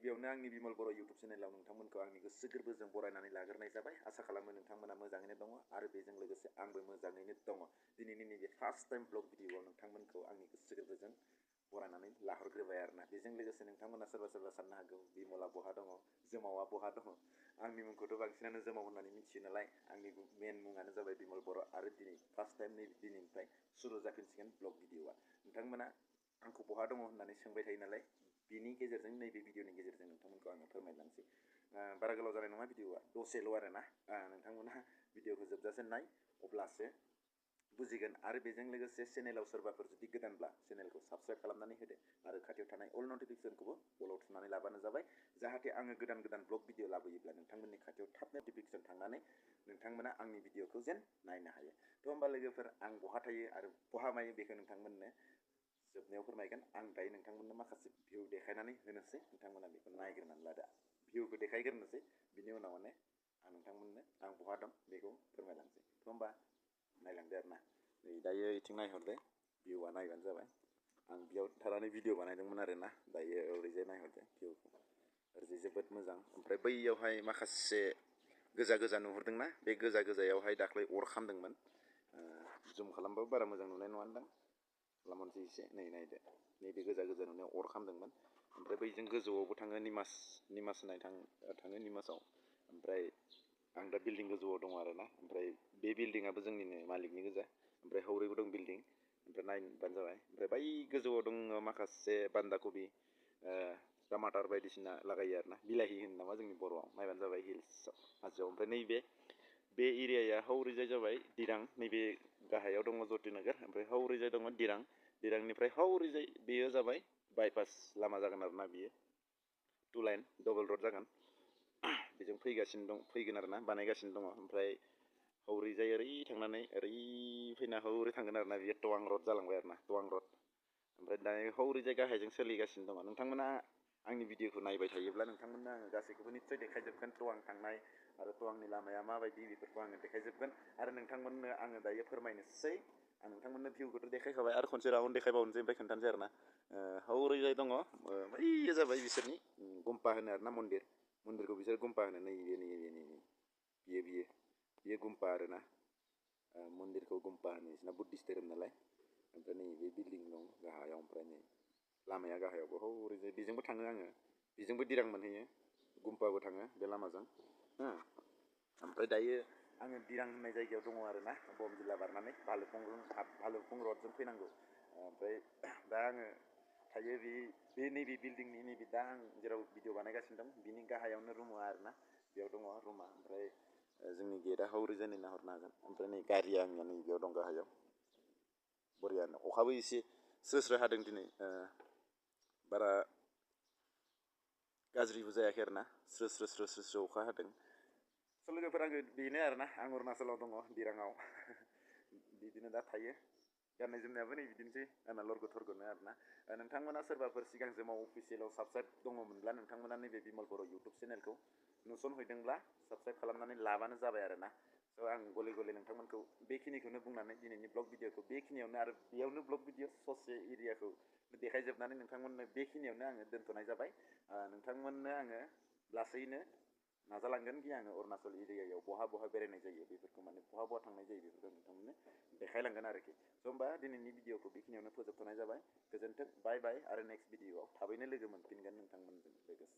गिबियावनो आंनि बिमल बर' इउटुब चेनेलाव नोंथांमोनखौ आंनि गोसो गोरबोजों बरायनानै लाग्रोनाय जाबाय। आसा खालामो नोंथांमोना मोजाङैनो दङ आरो बेजों लोगोसे आंबो मोजाङैनो दङ। दिनैनि नैबे फार्स्ट टाइम ब्लग भिडिअ'आव नोंथांमोनखौ आंनि गोसो गोरबोजों बरायनानै लाहरग्रोबाय आरोना। बेजों लोगोसे नोंथांमोना सोरबा सोरबा साननो हागौ बिमला बहा दङ, जोमावा बहा दङ। आंनि मुंखौथ' बांसिनानो जोमाव होननानै मिथियो नालाय, आंनि मेन मुङानो जाबाय बिमल बर' आरो दिनै फार्स्ट टाइम दिनैनिफ्राय सुरु जाफिनसिगोन ब्लग भिडिअ'आ। नोंथांमोना आंखौ बहा दङ होननानै सोंबाय थायो नालाय, बिनि गेजेरजों नैबे भिडिअ'नि गेजेरजों नोंथांमोनखौ आङो फोरमायलांसै। बारा गोलाव जानाय नङा भिडिअ'आ, दसेल' आरोना। नोंथांमोनहा भिडिअ'खौ जोबजासे नाय, अब्लासो बुजिगोन। आरो बेजों लोगोसे चेनेलाव सोरबाफोर जुदि गोदानब्ला चेनेलखौ साबस्क्राइब खालामनानै होदो आरो खाथियाव थानाय अल नटिफिकेसनखौबो अलाव थुनानै लाबानो जाबाय, जाहाथे आङो गोदान गोदान ब्लग भिडिअ लाबोयोब्ला नोंथांमोननि खाथियाव थाब नटिफिकेसन थांनानै नोंथांमोना आंनि भिडिअ'खौ जेन नायनो हायो। थ' होमबा लोगोफोर, आं बहा थायो आरो बहा मायो बेखौ नोंथांमोननो जोबनायाव फोरमायगोन। आं दायो नोंथांमोननो माखासे भिउ देखायनानै होनोसै, नोंथांमोना बेखौ नायग्रोनानै लादो। भिउखौ देखायग्रोनोसै, बिनि उनाव माने आं नोंथांमोननो आं बहा दं बेखौ फोरमायलांसै। थ' होमबा नायलांदो आरोना। नै दायो इथिं नायहरदो, भिउआ नायबानो जाबाय। आं बेयाव थानानै भिडिअ बानायदोंमोन आरोना। दायो ओरैजाय नायहरदो भिउखौ, ओरैजाय जोबोद मोजां। ओमफ्राय बैयावहाय माखासे गोजा गोजा नुहुरदोंना, बे गोजा गोजायावहाय दाख्लै अर खामदोंमोन। जुम खालामबाबो बारा मोजां नुनाय नङा दां, खालामनोसै एसे। नै नायदो, नैबे गोजा गोजा नुनायाव अर खामदोंमोन। ओमफ्राय बैजों गोजौआवबो थाङो, निमास होननाय थाङो निमासाव। ओमफ्राय आं दा बिल्डिं गोजौआव दङ आरोना। ओमफ्राय बे बिल्डिङाबो जोंनिनो मालिकनि गोजा। ओमफ्राय हौरैबो दं बिल्डिं, ओमफ्राय नायबानो जाबाय। ओमफ्राय बै गोजौआव दङ माखासे बान्दा कबि, टमाटार बायदिसिना लागायो आरोना। बिलाहि होनो नामा जोंनि बर'आव, नायबानो जाबाय हिल्सआव, हाजोआव। ओमफ्राय नैबे एरियाया हौरैजाय जाबाय दिरां, नैबे गाहायाव दङ जतिनगर। ओमफ्राय हौरैजाय दङ दिरां, दिरांनिफ्राय हौरैजाय बेयो जाबाय बाइपास लामा जागोन आरोना। बियो 2 लाइन डबल रड जागोन। बेजों फैगोन आरोना, बानायगासिनो दङ। ओमफ्राय हौरैजाय ओरै थांनानै ओरै फैना हौरै थांगोन आरोना। बियो टवां रड जालांबाय आरोना, टवां रड। ओमफ्राय दायो हौरैजाय गाहायजों सोलिगासिनो दङ। नोंथांमोना आंनि भिडिअ'खौ नायबाय थायोब्ला नोंथांमोननो आङो गासैखौबो निस्सय देखायजोबगोन। टवां थांनाय आरो टवांनि लामाया माबायदि बेफोरखौ आङो देखायजोबगोन। आरो नोंथांमोननो आङो दायो फोरमायनोसै। आं नोंथांमोननो भिउखौथ' देखायखाबाय, आरो खनसे राउन्ड देखायबावनोसै, ओमफ्राय खोन्थानोसै आरोना। हौरैजाय दङ, बैयो जाबाय बिसोरनि गुम्पा होनो आरोना, मन्दिरखौ बिसोर गुम्पा होनो। बियो गुम्पा आरोना। मन्दिरखौ गुम्पा होनो, बिसोरना बुद्धिस्ट धोरोम नालाय। ओमफ्राय नै बे बिल्डिं दं गाहायाव। ओमफ्राय नै लामाया गाहायावबो हौरैजाय बेजोंबो थाङो आङो, बेजोंबो दिरां मोनहैयो, गुम्पाबो थाङो बे लामाजों। ओमफ्राय दायो आङो दिरां होननाय जायगायाव दङ आरोना, बमदिला बारनानै भालुकफं रडजों फैनांगौ। ओमफ्राय दा आङो थायो नैबे बिल्डिंनि नैबे दा आं जेराव भिडिअ बानायगासिनो दं बिनि गाहायावनो रुमा आरोना। बेयाव दङ रुमा। ओमफ्राय जोंनि गेटआ हौरैजाय नै नाहरनो हागोन। ओमफ्राय नै गारिया आंनिया नै बेयाव दं गाहायाव, बरियानो। अखाबो एसे स्रो स्रो हादों दिनै, बारा गाज्रिबो जायाखै आरोना, स्रो स्रो अखा हादों। स' लोगोफोर, आङो बेनो आरोना, आं अरुणाचलाव दङ, दिराङाव। बिदिनो दा थायो। गाननाय जोमनायाबो नै बिदिनोसै आंना, लरग' थरग'नो आरोना। नोंथांमोना सोरबाफोर सिगां जोमाव अफिसियेलाव साबस्क्राइब दङमोनब्ला नोंथांमोना नैबे बिमल बर' इउटुब चेनेलखौ नुसनहैदोंब्ला साबस्क्राइब खालामनानै लाबानो जाबाय आरोना। स' आं गले गले नोंथांमोनखौ बेखिनिखौनो बुंनानै दिनैनि ब्लग भिडिअ'खौ बेखिनियावनो, आरो बेयावनो ब्लग भिडिअ ससे एरियाखौ देखायजोबनानै नोंथांमोननो बेखिनियावनो आङो दोनथ'नाय जाबाय। नोंथांमोननो आङो लासैनो नाजालांगोन कि आङो अरुणाचल एरियायाव बहा बहा बेरायनाय जायो बेफोरखौ, माने बहा बहा थांनाय जायो बेफोरखौ नोंथांमोननो देखायलांगोन आरोखि। स' होमबा दिनैनि भिडिअ'खौ बेखिनियावनो फोजोबथ'नाय जाबाय। गोजोन्थों, बाय बाय। आरो नेक्स्ट भिडिअ'आव थाबैनो लोगो मोनफिनगोन नोंथांमोनजों लोगोसे।